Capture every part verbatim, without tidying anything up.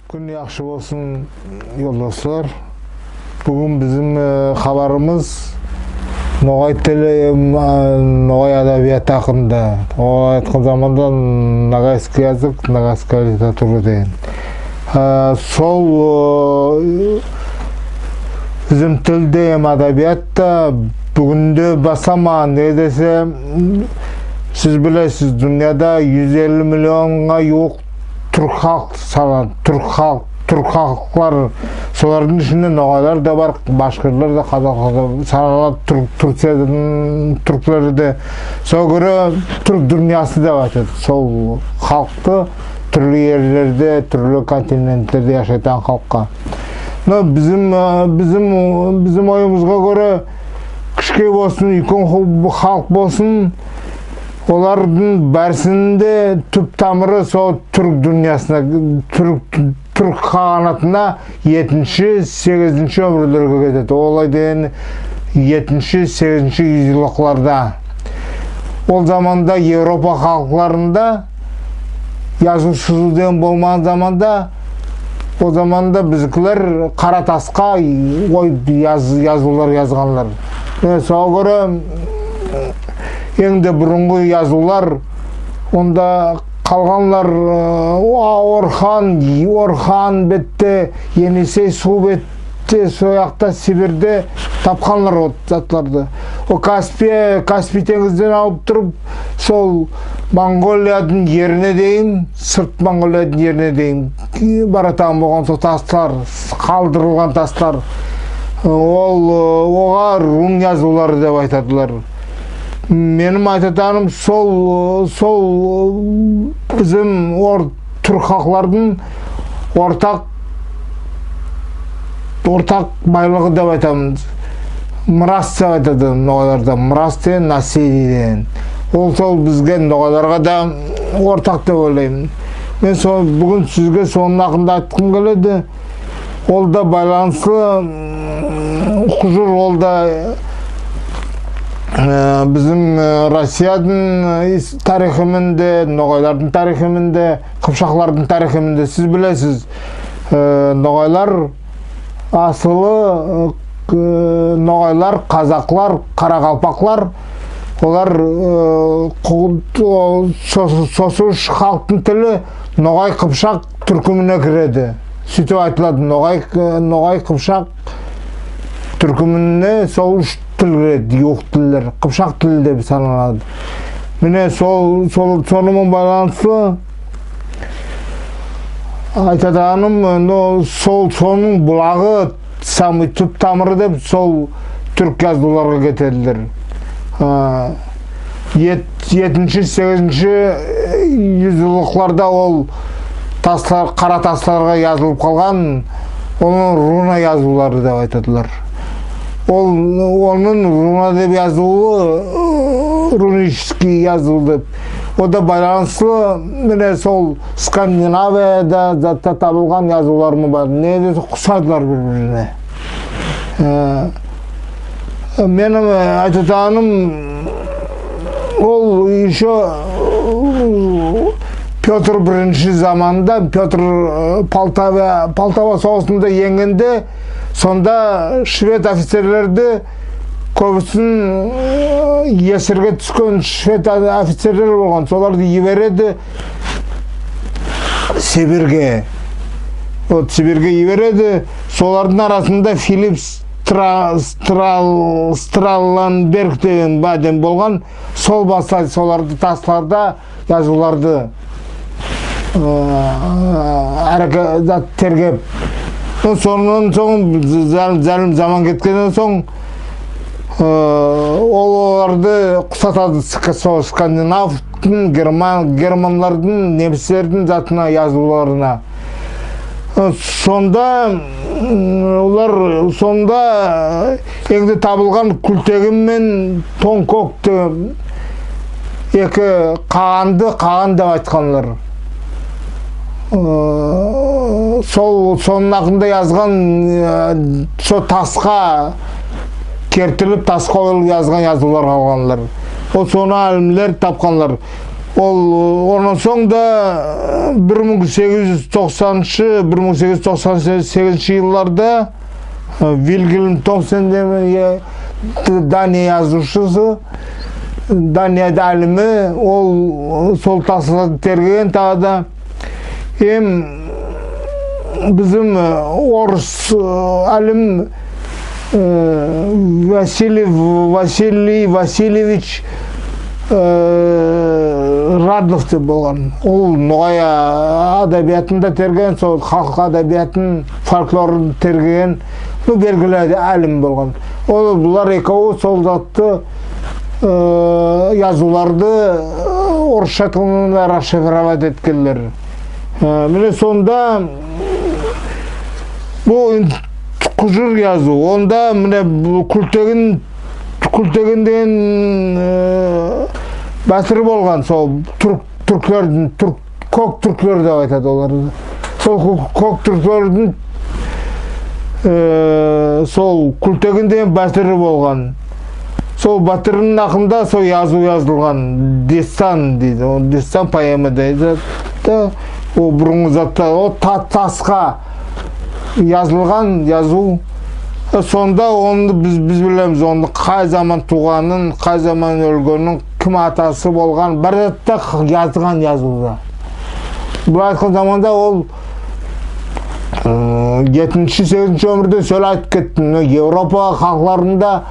Куьн яхшы болсын, йолдаслар. Буьгуьн бизим, э, хабарымыз ногай тили, м, а, ногай адабияты акында. Олай айткан заманда ногайский язык, ногайская литература деген. А, сол, э, бизим тил де эм адабият та буьгуьнде басама, неге десе, сиз билесиз, дуныяда юз элли миллионга ювык туьрк халк саналады, туьрк халк, туьрк халклар, солардынъ ишинде ногайлар да бар, башкурлар да, казахлар да саналады, Туьрк-, Турциядынъ туьрклери де. Сога коьре туьрк дуныясы деп айтады сол халкты, туьрли ерлерде, туьрли континентлерде яшайтаган халкка. Но бизим, э, бизим, бизим ойымызга коьре, кишкей болсын, уьйкен ху-, халк болсын, олардынъ баьрисининъ де туьп тамыры сол туьрк дуныясына, туьрк, туьрк каганатына етинши, сегизинши оьмирлерге кетеди. Олай деген етинши, сегизинши юзйыллыкларда. Ол заманда Европа халкларында язув-сызув деген болмаган заманда, ол заманда бизикилер кара таска ойып яз-, язувлар язганлар. Мине, сога коьре, энъ де бурынгы язувлар, онда калганлар, э, Орхон, Орхон бетте, Енисей сув бетте, сол якта Сибирьде тапканлар ол затларды. Ол Каспий, Каспий тенъизден алып турып, сол Монголиядынъ ерине дейим, сырт Монголиядынъ ерине дейим баратаган болган сол таслар, калдырылган таслар. Ол, э, ога рун язувлары деп айтадылар. Меним айтатаганым сол, сол бизим ор-, туьрк халклардынъ ортак, ортак байлыгы деп айтаман. Мырас деп айтады ногайларда. Мырас деген, наследие деген. Ол сол бизге, ногайларга да ортак деп ойлайман. Мен сол, буьгуьн сизге сонынъ акында айткым келеди. Ол да байланыслы, м, кужыр, ол да, э, бизим, э, Россиядынъ, э, ис-, тарихы мен де, ногайлардынъ тарихы мен де, кыпшаклардынъ тарихы мен де. Сиз билесиз, э, ногайлар асылы, э, к-, ногайлар, казахлар, каракалпаклар, олар, э, ку-, о, сосы, сосы уьш халктынъ тили ногай, кыпшак туьркимине киреди. Суьйтип айтылады, ногай, ногай, кыпшак туьркимине сол уьш тил киреди, ювык тиллер, кыпшак тили деп саналады. Мине сол, сол, соны ман байланыслы айтатаганым, но сол, сонынъ булагы, самый туьп тамыры деп сол туьрк язувларга кетедилер. А, ет-, етинши, сегизинши юзйыллыкларда ол таслар, кара тасларга язылып калган, оны руна язувлары деп айтадылар. Ол, онынъ руна деп язувы, рунический язув деп. О да байланыслы, мине, сол Скандинавияда, затта табылган язувлар ман бар. Неге десе, усадылар бир-бирине. Э, меним, э, айтатаганым, ол ещё Пётр Биринши заманында, Пётр, э, Полтава, Полтава согысында енъгенде, сонда швед офицерлерди, коьбисин, э, есирге туьскен швед офицерлер болган, соларды йибереди Сибирьге. Вот, Сибирьге йибереди. Солардынъ арасында Филипп Стра-, Страл-, Страленберг деген бир аьдем болган. Сол баслайды соларды тасларда язувларды, э, аьреке-, зат тергеп. Соннан сонъ, залим, залим заман кеткеннен сонъ, э, ол оларды усатады ск-, сол скандинавтынъ, герман-, германлардынъ, немислердинъ затына, язувларына. Э, сонда, м, олар, сонда, э, энъ де табылган Куьлтегин мен Тонъкок деген эки каганды каган деп айтканлар. Э, сол, сонынъ акында язган, э, сол таска кертилип, таска ойылып язган язувлар калганлар. Ол соны алимлер тапканлар. Ол, оннан сонъ да бир мынъ сегиз юз токсаныншы, бир мынъ сегиз юз токсан сегизинши йылларда, э, Вильгельм Томсен деген, э, Дания язувшысы, Данияда алими, ол сол тасларды тергеген тагы да. Эм бизим, э, орыс, э, алим, э, Василий, Василий Васильевич, э, Радлов деп болган. Ол ногай адабиатын да терген, сол халк адабиатын, фольклорын терген, ну, белгили алим болган. Ол, булар экеви сол затты, э, язувларды, э, орысша тилине расшифровать эткенлер. Э, мине сонда бу Кужыр язув. Онда мине бу Куьлтегин, Куьлтегин деген, э, баьтир болган, сол туьрк, туьрклердинъ, туьрк, коьк туьрклер деп айтады оларды. Сол коьк, коьк туьрклердинъ, э, сол Куьлтегин деген баьтири болган. Сол баьтирининъ акында сол язув язылган, дестан дейди. Ол дестан, поэма дейди. Да, ол бурынгы затта, ол та-, таска язылган язув. Э, сонда оны биз, биз билемиз, оны кай заман тувганын, кай заман оьлгенин, ким атасы болган, баьри зат та язган язувда. Булай айткан заманда ол, ы, етинши, сегизинши оьмирде соьйле айтып кеттим. Мына Европа халкларында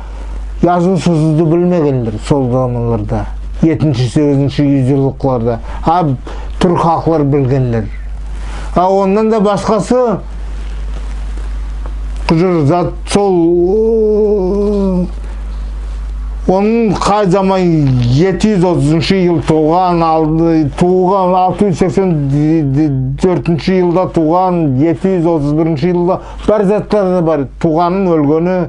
язув-сызувды билмегенлер сол заманларда. Етинши, сегизинши юзйыллыкларда. А туьрк халклар билгенлер. А оннан да баскасы, Кужыр зат сол, онынъ кай заман, ети юз отызыншы йыл тувган, алды, тувган, алты юз сексен тоьртинши йылда тувган, ети юз отыз биринши йылда, баьри затлар да бар. Тувганын, оьлгени,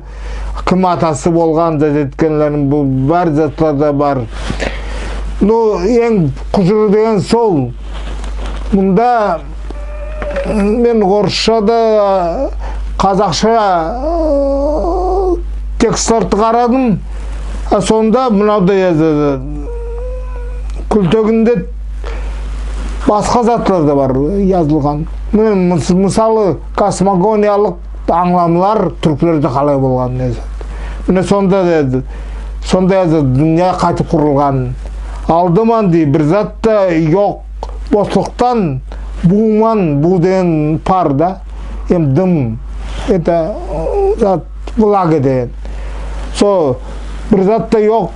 ким атасы болган, зат эткенлерин, бу баьри затлар да бар. Ну, энъ кужыры деген сол. Мунда мен орысша да, казахша, э, текстлерди карадым. А сонда мунавдай язады. Куьлтегинде баска затлар да бар язылган. Мине, мыс-, мысалы, космогониялык анъламлар туьрклерде калай болган деген зат. Мине, сонда деди, сонда деди, дуныяды кайтип курылган. Алды ман дейди, бир зат та йок бослыктан, був ман, був деген пар да, эм дым, это, э, зат, влага деген. Сол, бир зат та йок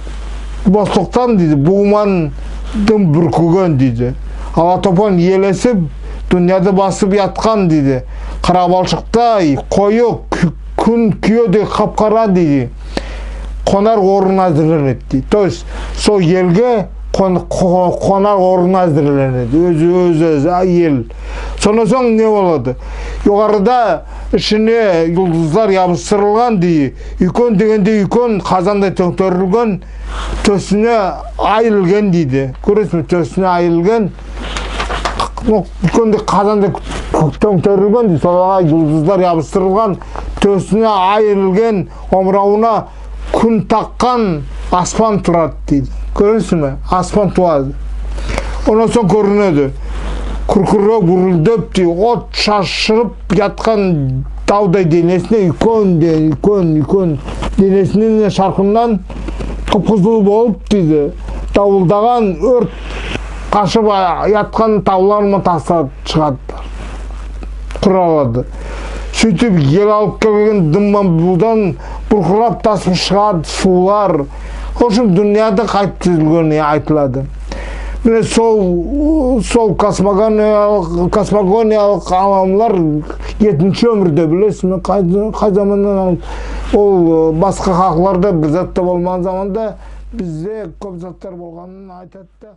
бослыктан дейди, був ман дым буьркиген дейди. Ала топан ел эсип, дуныяды басып яткан дейди. Кара балшыктай койы, куь-, куьн куьедей кап-кара дейди. Конар орын аьзирленеди дейди. То есть сол елге кон-, ко-, конар орын аьзирленеди. Оьзи, оьзи, оьзи, а, ел. Соннан сонъ не болады? Йогарыда ишине юлдызлар ябыстырылган дейди. Уьйкен дегенде уьйкен казандай тоьнъкерилген, тоьсине ай илген дейди. Коьресинъме, тоьсине ай илген. Ну, уьйкен де казандай тоьнъкерилген дейди. Соларга юлдызлар ябыстырылган, тоьсине ай илген, омыравына куьн таккан аспан турады дейди. Коьресинъме? Аспан тувады. Оннан сонъ коьринеди. Куьркиреп, гуьрилдеп дейди, от шашырып яткан тавдай денесине, уьйкен де, уьйкен, уьйкен денесиннен, шаркыннан кып-кызыл болып дейди, давылдаган, оьрт кашып, а, яткан тавлар ман таслар шыгады, куралады. Суьйтип ел алып келген дым ман бувдан буркырап тасып шыгады сувлар. В общем, дуныяды кайтип туьзилгени айтылады. Мине сол, сол космогониялык, космогониялык анъламлар етинши оьмирде, билесизме, кай, кай заманнан алып, ол, э, баска халкларда бир зат та болмаган заманда бизде коьп затлар болганын айтады да.